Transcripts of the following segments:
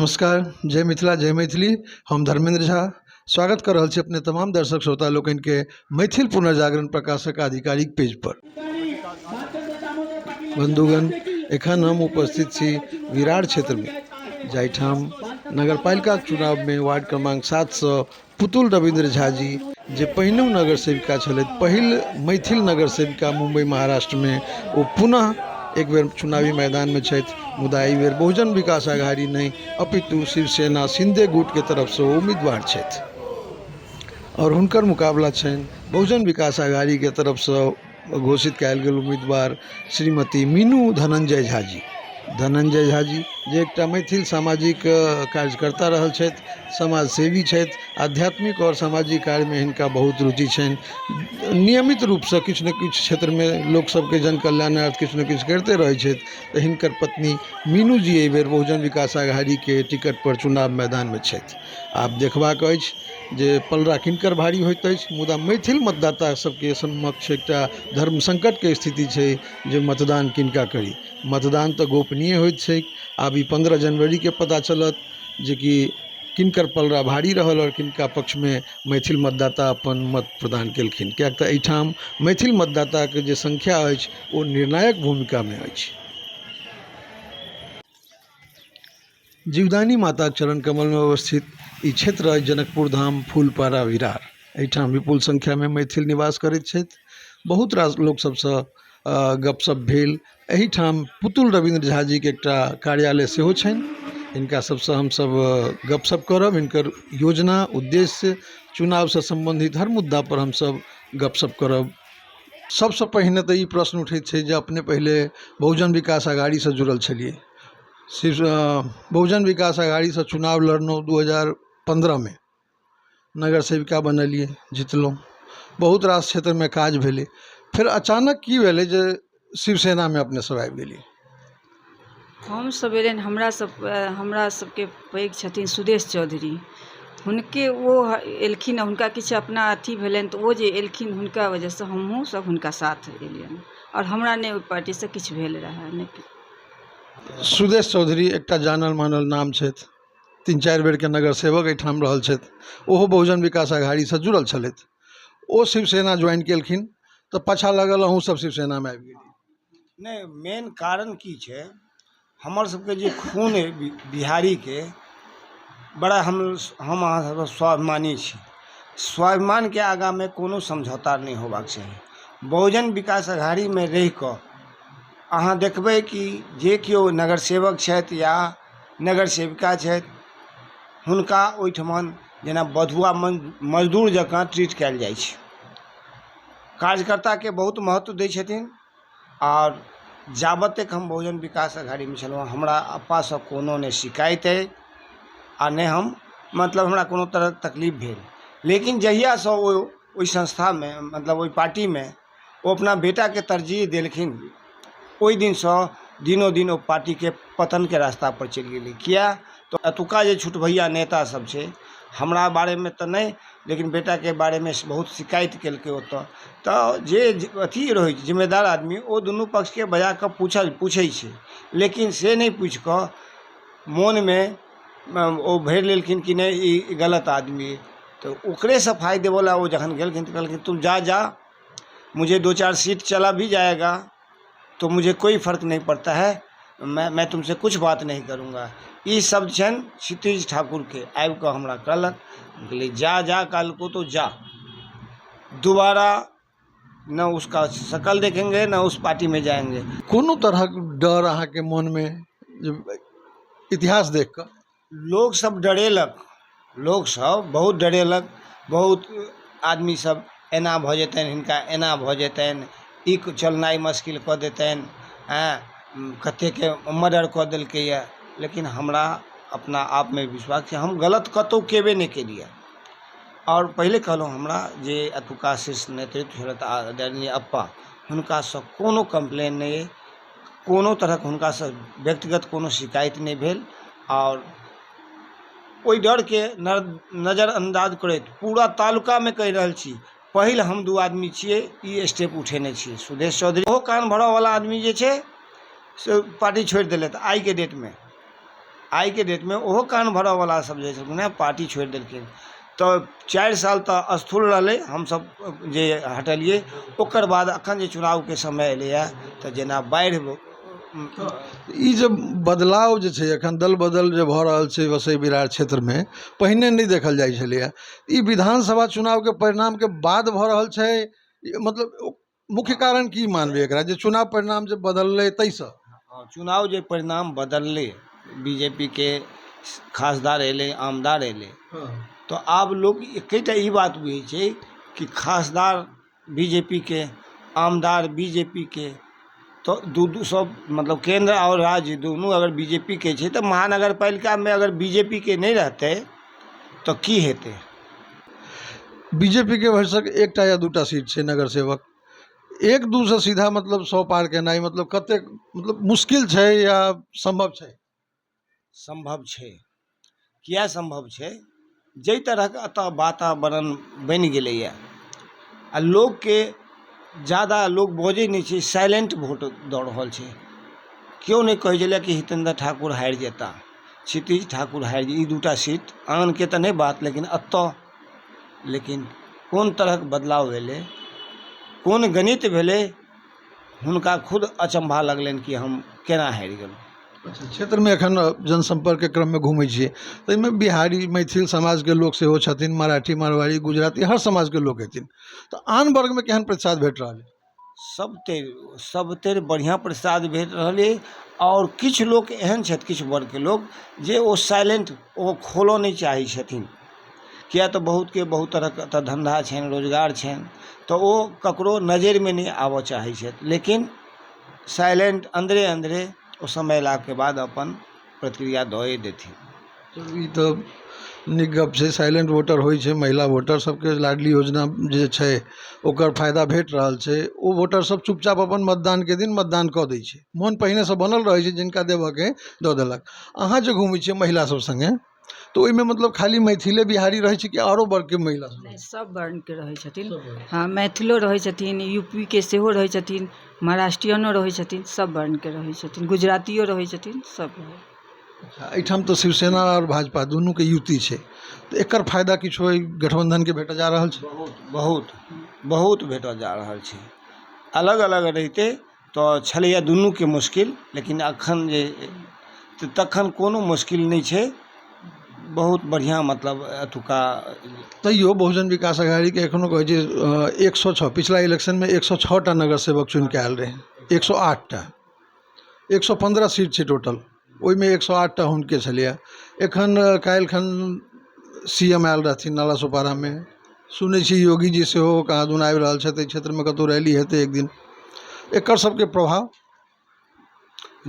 नमस्कार, जय मिथिला, जय मैथिली। हम धर्मेंद्र झा स्वागत कर रहल छी अपने तमाम दर्शक श्रोता लोकनि के मैथिल पुनर्जागरण प्रकाशक आधिकारिक पेज पर। बंधुगण, एखन हम उपस्थित छी विरार क्षेत्रमे, जाहिठाम नगरपालिका चुनावमे वार्ड क्रमांक 7सँ पुतुल रविन्द्र झा जी, जे पहिनहु नगर सेविका छलथि, पहिल मैथिल नगर सेविका मुम्बई महाराष्ट्रमे, ओ पुनः एक बेर चुनावी मैदानमे छथि। मुदा एहि बेर बहुजन विकास आघाड़ी नहि अपितु शिवसेना शिंदे गुटके तरफसँ ओ उम्मीदवार छथि आओर हुनकर मुकाबला छनि बहुजन विकास आघाड़ीके तरफसँ घोषित कयल गेल उम्मीदवार श्रीमती मीनू धनञ्जय झा जी। धनञ्जय झा जी जे एकटा मैथिल सामाजिक कार्यकर्ता रहल छथि, समाजसेवी छथि, आध्यात्मिक आओर सामाजिक कार्यमे हिनका बहुत रुचि छनि। नियमित रूपसँ किछु ने किछु क्षेत्रमे लोक सबके जन कल्याणार्थ किछु ने किछु करिते रहै छथि। तऽ हिनकर पत्नी मीनू जी एहिबेर बहुजन विकास आघाड़ीके टिकटपर चुनाव मैदानमे छथि। आब देखबाक अछि जे पलड़ा किनकर भारी होइत अछि। मुदा मैथिल मतदाता सबके समक्ष एकटा धर्म सङ्कटके स्थिति छै जे मतदान किनका करी। मतदान तऽ गोपनीय होइत छै। आब ई 15 जनवरीके पता चलत जेकि किनकर पलड़ा भारी रहल आओर किनका पक्षमे मैथिल मतदाता अपन मत प्रदान केलखिन, किएक तऽ एहिठाम मैथिल मतदाताके जे संख्या अछि ओ निर्णायक भूमिकामे अछि। जीवदानी माताक चरण कमलमे अवस्थित ई क्षेत्र अछि जनकपुर धाम फूलपाड़ा विरार। एहिठाम विपुल संख्यामे मैथिल निवास करैत छथि। बहुत रास लोक सबसँ गपशप भेल। एहिठाम पुतुल रविन्द्र झा जीके एकटा कार्यालय सेहो छनि। हिनका सबसँ हमसब गपशप करब, हिनकर योजना उद्देश्य चुनावसँ सम्बन्धित हर मुद्दापर हमसब गपशप करब। सबसँ पहिने तऽ ई प्रश्न उठैत छै जे अपने पहिले बहुजन विकास आघाड़ीसँ जुड़ल छलियै, बहुजन विकास आघाड़ीसँ चुनाव लड़लहुँ 2015मे, नगर सेविका बनलियै, जितलहुँ, बहुत रास क्षेत्रमे काज भेलै। फेर अचानक की भेलै जे शिवसेनामे अपने सब आबि गेलियै? हमसब एलियनि, हमरा सबके पैघ छथिन सुदेश चौधरी, हुनके ओ एलखिन, हुनका किछु अपना अथी भेलनि तऽ ओ जे एलखिन हुनका वजहसँ हमहूँ सब हुनका साथ एलियनि आओर हमरा नहि ओहि पार्टीसँ किछु भेल रहए नहि किछु। सुदेश चौधरी एकटा जानल मानल नाम छथि, 3-4 बेरके नगर सेवक एहिठाम रहल छथि, ओहो बहुजन विकास आघाड़ीसँ जुड़ल छलथि। ओ शिवसेना ज्वाइन केलखिन तऽ पाछाँ लागल अहूँ सब शिवसेनामे आबि गेलियै। नहि, मेन कारण की छै, हमर सबके जे खून अइ बिहारीके बड़ा हम अहाँ सब स्वाभिमानी छी। स्वाभिमानके आगाँमे कोनो समझौता नहि होबाक चाही। बहुजन विकास अघाड़ीमे रहिकऽ अहाँ देखबै कि जे केओ नगर सेवक छथि या नगर सेविका छथि, हुनका ओहिठमन जेना बधुआ मजदूर जकाँ ट्रीट कयल जाइ छै। कार्यकर्ताके बहुत महत्व दै छथिन। आओर जाबत तक हम बहुजन विकास अघाड़ीमे छलहुँ, हमरा अप्पासँ कोनो नहि शिकायत अइ आओर नहि हम मतलब हमरा कोनो तरहक तकलीफ भेल। लेकिन जहियासँ ओ ओहि संस्थामे मतलब ओहि पार्टीमे ओ अपना बेटाके तरजीह देलखिन, ओहि दिनसँ दिनो दिन ओ पार्टीके पतनके रास्तापर चलि गेलै। किया तऽ एतुका जे छुटभैया नेता सब छै, हमरा बारेमे तऽ नहि लेकिन बेटाके बारेमे बहुत शिकायत केलकै ओतऽ। तऽ जे अथी रहै छै जिम्मेदार आदमी, ओ दुनू पक्षके बजा कऽ पूछै छै, लेकिन से नहि पूछि कऽ मोनमे ओ भरि लेलखिन कि नहि ई गलत आदमी अइ। तऽ ओकरे सफाइ देबऽ लए ओ जखन गेलखिन तऽ कहलखिन तुम जा जा, मुझे 2-4 सीट चला भी जाएगा तो मुझे कोई फ़र्क नहीं पड़ता है, मैं तुमसे कुछ बात नहीं करूँगा। ई शब्द छनि क्षितिज ठाकुरके। आबि कऽ हमरा कहलक, हम कहलियै जा जा कल को तो जा, दोबारा न उसका शकल देखेंगे न उस पार्टी में जाएंगे। कोनो तरहक डर अहाँके मोनमे जे इतिहास देख कऽ? लोक सब डरेलक, लोक सब बहुत डरेलक, बहुत आदमी सब एना भऽ जेतनि हिनका, एना भऽ जेतनि, ई चलनाइ मुश्किल कऽ देतनि, हँ कतेकके मर्डर कऽ देलकैए। लेकिन हमरा अपना आपमे विश्वास छै, हम गलत कतहु केबे नहि केलियै। आओर पहिले कहलहुँ, हमरा जे एतुका शीर्ष नेतृत्व छलथि आदरणीय अप्पा, हुनकासँ कोनो कम्प्लेन नहि अइ, कोनो तरहक हुनकासँ व्यक्तिगत कोनो शिकायत नहि भेल। आओर ओहि डरके नजरअन्दाज करैत पूरा तालुकामे कहि रहल छी, पहिल हम 2 आदमी छियै ई स्टेप उठेने छियै। सुदेश चौधरी ओहो कान भरऽवला आदमी जे छै से पार्टी छोड़ि देलथि आइके डेटमे। आइके डेटमे ओहो कान भरऽवला सब जे छलखिन हेँ पार्टी छोड़ि देलखिन। तऽ 4 साल तऽ स्थूल रहलै, हमसब जे हटलियै। ओकर बाद एखन जे चुनावके समय एलैए तऽ जेना बाढ़ि। ई जे बदलाव जे छै, एखन दल बदल जे भऽ रहल छै वसई विरार क्षेत्रमे, पहिने नहि देखल जाइ छलैए। ई विधानसभा चुनावके परिणामके बाद भऽ रहल छै? मतलब मुख्य कारण की मानबै एकरा, जे चुनाव परिणाम जे बदललै ताहिसँ? हँ, चुनाव जे परिणाम बदललै, बीजेपीके खासदार एलै, आमदार एलै, तऽ आब लोक एकेटा ई बात बुझै छै कि खासदार बीजेपीके, आमदार बीजेपीके, तऽ दू दू सब, मतलब केन्द्र आओर राज्य दुनू अगर बीजेपीके छै, तऽ महानगर पालिकामे अगर बीजेपीके नहि रहतै तऽ की हेतै? बीजेपीके भरिसक एकटा या दूटा सीट छै नगर सेवक। एक दूसँ सीधा मतलब 100 पार केनाइ मतलब कतेक मतलब मुश्किल छै या सम्भव छै? सम्भव छै। किया सम्भव छै? जाहि तरहक एतऽ वातावरण बनि गेलैए आ लोकके जादा लोक बजै नहि छै, साइलेंट वोट दऽ रहल छै। केओ नहि कहै छलै कि हितेन्द्र ठाकुर हारि जेता, क्षितिज ठाकुर हारि, ई दूटा सीट, आनके तऽ नहि बात, लेकिन एतऽ लेकिन कोन तरहक बदलाव भेलै, कोन गणित भेलै, हुनका खुद अचम्भा लगलनि कि हम केना हारि गेलहुँ। अच्छा, क्षेत्रमे एखन जनसम्पर्कके क्रममे घूमै छियै, ताहिमे बिहारी मैथिल समाजके लोक सेहो छथिन, मराठी, मारवाड़ी, गुजराती, हर समाजके लोक हेथिन, तऽ आन वर्गमे केहन प्रतिसाद भेट रहल अइ? सब सबतरि बढ़िआँ प्रसाद भेट रहल अइ। आओर किछु लोक एहन छथि, किछु वर्गके लोक जे ओ साइलेंट, ओ खोलऽ नहि चाहै छथिन, किया तऽ बहुतके बहुत तरहके एतऽ धन्धा छनि, रोजगार छनि, तऽ ओ ककरो नजरिमे नहि आबऽ चाहै छथि। लेकिन साइलेंट अन्दरे अन्दरे ओ समय अयलाके बाद अपन प्रतिक्रिया दए देथिन। ई तऽ नीक गप छै। साइलेंट वोटर होइ छै महिला वोटर सबके, लाडली योजना जे छै ओकर फायदा भेट रहल छै। ओ वोटर सब चुपचाप अपन मतदानके दिन मतदान कऽ दै छै। मोन पहिनेसँ बनल रहै छै, जिनका देबऽके दऽ देलक। अहाँ जे घूमै छियै महिला सब सङ्गे, तऽ ओहिमे मतलब खाली मैथिले बिहारी रहै छै कि आरो वर्गके महिला सब? नहि, सब वर्णके रहै छथिन। हँ, मैथिलो रहै छथिन, यूपीके सेहो रहै छथिन, महाराष्ट्रियनो रहै छथिन, सब वर्णके रहै छथिन, गुजरातियो रहै छथिन, सब रहै। अच्छा, एहिठाम तऽ शिवसेना आओर भाजपा दुनूके युति छै, तऽ एकर फायदा किछु एहि गठबन्धनके भेटऽ जा रहल छै? बहुत बहुत बहुत भेटऽ जा रहल छै। अलग अलग रहितै तऽ छलैए दुनूके मुश्किल, लेकिन एखन जे तऽ तखन कोनो मुश्किल नहि छै। बहुत बढ़िआँ, मतलब एतुका। तैयो बहुजन विकास अघाड़ीके एखनो कहै छै 106, पिछला इलेक्शनमे 106टा नगर सेवक चुनिके आयल रहै, 108टा, 115 सीट छै टोटल, ओहिमे 108टा हुनके छलैए। एखन काल्हिखन सीएम आयल रहथिन नाला सोपारामे। सुनै छी योगी जी सेहो कहाँ दुन आबि रहल छथि एहि क्षेत्रमे, कतहु रैली हेतै एक दिन। एकर सबके प्रभाव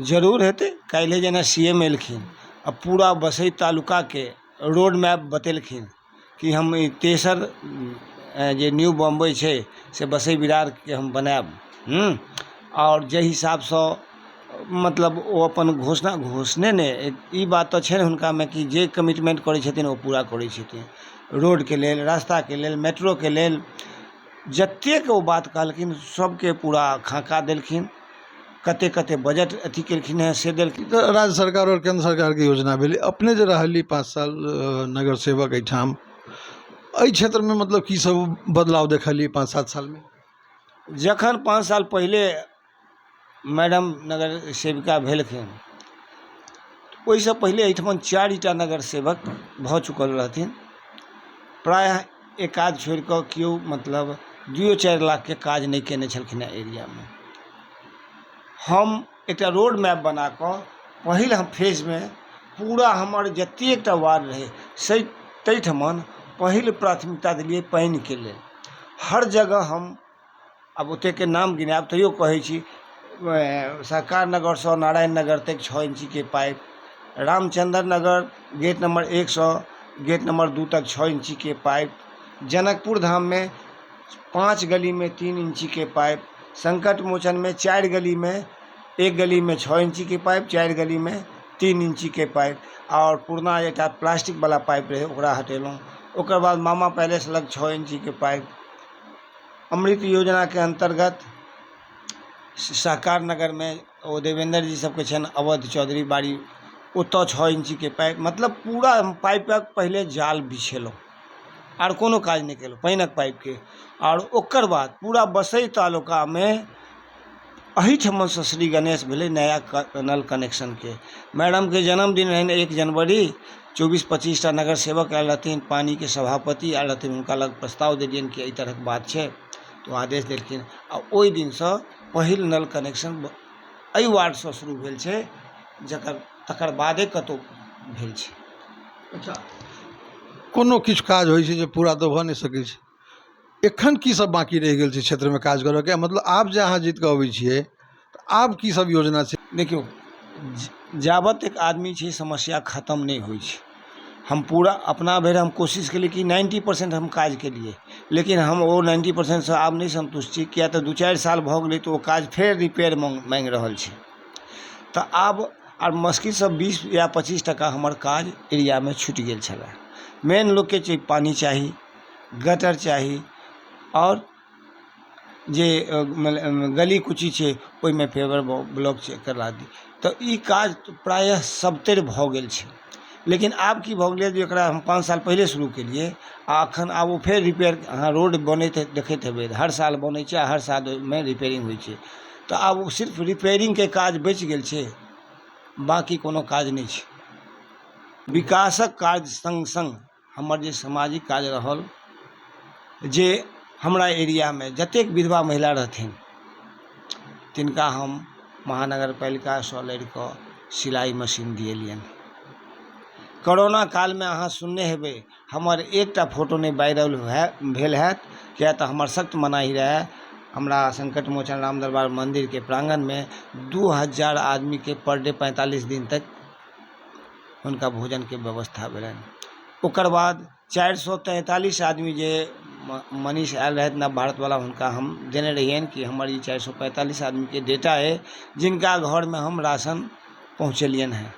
जरूर हेतै। काल्हि जेना सीएम एलखिन आ पूरा बसई तालुकाके रोड मैप बतेलखिन कि हम ई तेसर जे न्यू बम्बई छै से बसई विरारके हम बनायब। आओर जाहि हिसाबसँ मतलब ओ अपन घोषणा, घोषणे नहि, ई बात तऽ छनि हुनकामे कि जे कमिटमेंट करै छथिन ओ पूरा करै छथिन। रोडके लेल, रास्ताके लेल, मेट्रोके लेल जतेक ओ बात कहलखिन सबके पूरा खाका देलखिन। कते कते बजट अथी केलखिन हेँ से देलखिन। तऽ राज्य सरकार आओर केन्द्र सरकारके योजना भेलै। अपने जे रहली 5 साल नगर सेवक एहिठाम, एहि क्षेत्रमे मतलब की सब बदलाव देखलियै 5-7 सालमे? जखन 5 साल पहिले मैडम नगर सेविका भेलखिन, ओहिसँ पहिले एहिठमन 4टा नगर सेवक भऽ चुकल रहथिन। प्रायः एक आध छोड़ि कऽ केओ मतलब 2-4 लाखके काज नहि कयने छलखिन हेँ एरियामे। हम एकटा रोड मैप बना कऽ पहिल हम फेजमे पूरा हमर जतेकटा वार्ड रहै से ताहिठमन पहिल प्राथमिकता देलियै पानिके लेल। हर जगह हम आब ओतेकके नाम गिनायब, तैयो कहै छी, सरकार नगरसँ नारायण नगर तक 6 इंचीके पाइप, रामचन्द्र नगर गेट नम्बर 1सँ गेट नम्बर 2 तक 6 इंचीके पाइप, जनकपुर धाममे 5 गलीमे 3 इंचीके पाइप, संकट मोचनमे 4 गलीमे, एक गलीमे 6 इंचीके पाइप, 4 गलीमे 3 इंचीके पाइप, आओर पुरना एकटा प्लास्टिकवला पाइप रहै ओकरा हटेलहुँ। ओकर बाद मामा पैलेस लग 6 इंचीके पाइप। अमृत योजनाके अन्तर्गत सहकार नगरमे ओ देवेन्द्र जी सबके छनि, अवध चौधरी बाड़ी ओतऽ 6 इंचीके पाइप, मतलब पूरा हम पाइपक पहिले जाल बिछेलहुँ आर कोनो काज नहि केलहुँ पानिक पाइपके। आओर ओकर बाद पूरा बसई तालुकामे एहिठमनसँ श्री गणेश भेलै नया नल कनेक्शनके। मैडमके जन्मदिन रहनि 1 जनवरी, 24-25 टा नगर सेवक आयल रहथिन, पानिके सभापति आयल रहथिन, हुनका लग प्रस्ताव देलियनि कि एहि तरहक बात छै, तऽ ओ आदेश देलखिन आ ओहि दिनसँ पहिल नल कनेक्शन एहि वार्डसँ शुरू भेल छै, जकर तकर बादे कतहु भेल छै। अच्छा, कोनो किछु काज होइ छै जे पूरा तऽ भऽ नहि सकै छै, एखन की सब बाँकी रहि गेल छै क्षेत्रमे काज करऽके? मतलब आब जे अहाँ जीत कऽ अबै छियै तऽ आब की सब योजना छै? देखियौ, जाबत एक आदमी छै समस्या खतम नहि होइ छै। हम पूरा अपना भरि हम कोशिश केलियै कि 90% हम काज केलियै, लेकिन हम ओ 90%सँ आब नहि सन्तुष्ट छी, किएक तऽ 2-4 साल भऽ गेलै तऽ ओ काज फेर रिपेयर माँगि रहल छै। तऽ आब आर मुश्किलसँ 20 या 25 टका हमर काज एरियामे छुटि गेल छलए। मेन लोकके छै पानि चाही, गटर चाही, आओर जे गली कूची छै ओहिमे पेवर ब्लॉक छै करा दी। तऽ ई काज प्रायः सबतरि भऽ गेल छै, लेकिन आब की भऽ गेलै जे एकरा हम 5 साल पहिले शुरू केलियै आ एखन आब ओ फेर रिपेयर, अहाँ रोड बनैत देखैत हेबै, हर साल बनै छै आ हर साल ओहिमे रिपेयरिंग होइ छै। तऽ आब ओ सिर्फ रिपेयरिंगके काज बचि गेल छै, बाँकी कोनो काज नहि छै। विकासक काज सङ्ग सङ्ग हमर जे सामाजिक काज रहल, जे हमरा एरियामे जतेक विधवा महिला रहथिन तिनका हम महानगरपालिकासँ लड़ि कऽ सिलाइ मशीन दिएलियनि। करोना कालमे अहाँ सुनने हेबै हमर एकटा फोटो नहि वायरल भेल हैत, किएक तऽ हमर सख्त मनाही रहए। हमरा सङ्कट मोचन राम दरबार मन्दिरके प्राङ्गणमे 2000 आदमीके पर डे 45 दिन तक हुनका भोजनके व्यवस्था भेलनि। ओकर बाद 443 आदमी जे मनीष आयल रहथि नव भारतवला, हुनका हम देने रहियनि कि हमर ई 445 आदमीके डेटा अइ जिनका घरमे हम राशन पहुँचेलियनि हेँ।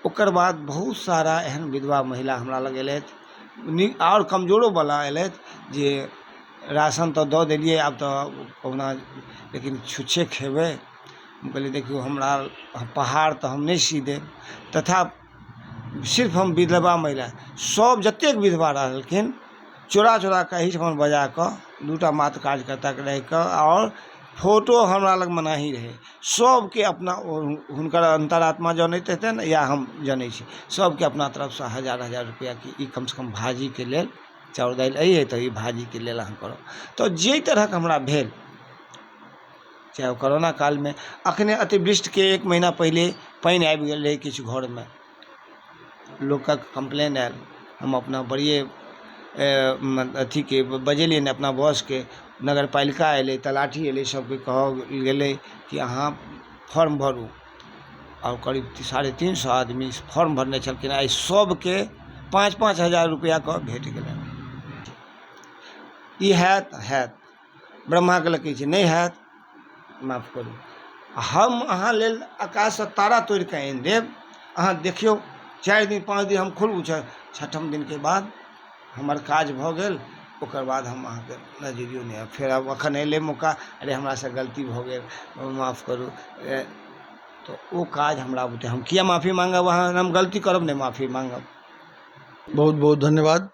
ओकर बाद बहुत सारा एहन विधवा महिला हमरा लग अयलथि, नीक आओर कमजोरोवला अयलथि जे राशन तऽ दऽ देलियै, आब तऽ कहुना लेकिन छुच्छे खेबै। हम कहलियै देखियौ हमरा पहाड़ तऽ हम नहि सी देब, तथा सिर्फ हम विधवा महिला सब जतेक विधवा रहलखिन चोरा चोरा कऽ एहिठमन बजा कऽ 2टा मात्र कार्यकर्ताके राखि कऽ, आओर फोटो हमरा लग मनाही रहै सबके, अपना हुनकर अन्तरात्मा जनैत हेतनि या हम जनै छी, सबके अपना तरफसँ हजार हजार रुपैआ कि ई कमसँ कम भाजीके लेल चाउर दालि अइ तऽ ई भाजीके लेल अहाँ करब। तऽ जाहि तरहक हमरा भेल, चाहे ओ करोना कालमे, अखने अतिवृष्टिके 1 महीना पहिले पानि आबि गेल रहै किछु घरमे, लोकक कम्प्लेन आयल, हम अपना बड़िए अथीके बजेलियनि अपना बॉसके, नगरपालिका अयलै, तलाठी अयलै, सबके कहल गेलै कि अहाँ फॉर्म भरू। आओर करीब 350 आदमी फॉर्म भरने छलखिन, आइ सबके 5-5 हजार रुपैआके भेट गेलनि। ई हैत हैत ब्रह्माके लकीर छै, नहि हैत माफ करू, हम अहाँ लेल आकाशसँ तारा तोड़ि कऽ आनि देब, अहाँ देखियौ 4 दिन 5 दिन हम खूब 6ठम दिनके बाद हमर काज भऽ गेल, ओकर बाद हम अहाँके नजरियो नहि आयब। फेर आब एखन अयलै मौका, अरे हमरासँ गलती भऽ गेल माफ करू, तऽ ओ काज हमरा बुते हम किया माफी माँगब, अहाँ हम गलती करब नहि माफी माँगब। बहुत बहुत धन्यवाद।